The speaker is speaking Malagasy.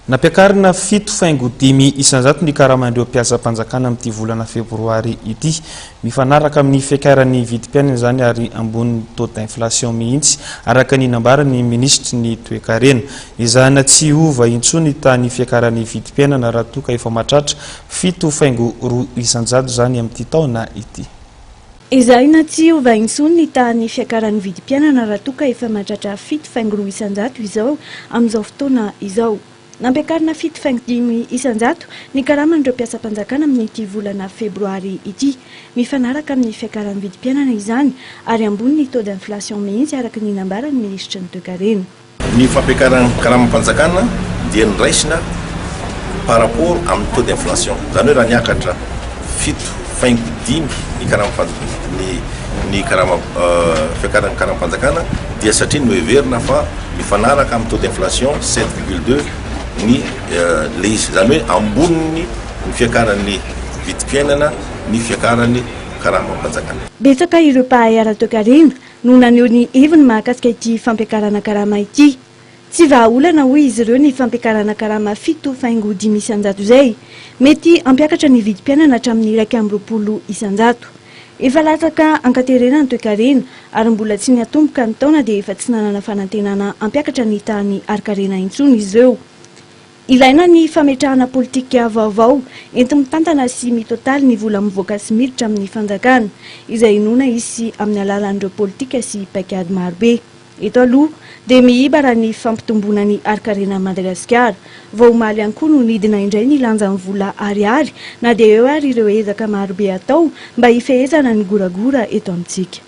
Nampiakarina 7,5% ny karaman'ireo mpiasam-panjakana amin'ity volana febroary ity. Mifanaraka amin'ny fiakaran'ny vidim-piainana izany ary ambonin'ny taux d'inflation mihitsy, araka ny nambaran'ny minisitry ny Toekarena. Ezahina tsy hiova intsony tany fiakaran'ny vidim-piainana raha toa ka efa mahatratra 7,2% izany amin'ity taona ity. Ezahina tsy hiova intsony ny tahan'ny fiakaran'ny vidim-piainana raha toa ka efa mahatratra 7,2% izao amin'izao fotoana izao. Nampiakarina 7,5% ny karaman'ireo mpiasam-panjakana amin'ity volana febroary ity. Mifanaraka amin'ny fiakaran'ny vidim-piainana izany ary ambonin'ny taux d'inflation mihitsy araka ny nambaran'ny minisitry ny Toekarena. Ny fampiakaran'ny karamam-panjakana dia noraisina par rapport amin'ny taux d'inflation. Izany hoe raha niakatra 7,5 ny karama ny ny karama fiakaran'ny karamam-panjakana dia satria noheverina fa mifanaraka amin'ny taux d'inflation 7,2 ny le izy. Izany hoe ambonin'ny ny fiakaran'ny vidim-piainana ny fiakaran'ny karamam-panjakana. Betsaka ireo mpahay ara-toekarena no naneho ny heviny mahakasika ity fampiakarana karama ity. Tsy vahaolana hoy izy ireo ny fampiakarana karama 7,5% izay. Mety hampiakatra ny vidim-piainana hatramin'ny 21%. Efa latsaka ankaterena ny toekarena ary mbola tsy niatomboka ny taona dia efa tsy nanana fanantenana hampiakatra ny tahan'ny harin-karena intsony izy ireo. Ilaina ny fametrahana politika vaovao enti-mitantana sy mitotaly ny vola mivoaka sy miditra amin'ny fanjakana, izay inoana hisy amin'ny alalan'ireo politika sy paikady marobe. Eto aloha dia miiba raha ny fampitomboana ny harin-karenan'i Madagasikara. Vao omaly ihany koa no nidina indray ny lanjan'ny vola ariary na dia eo ary ireo ezaka marobe atao mba hifehezana ny goragora eto amintsika.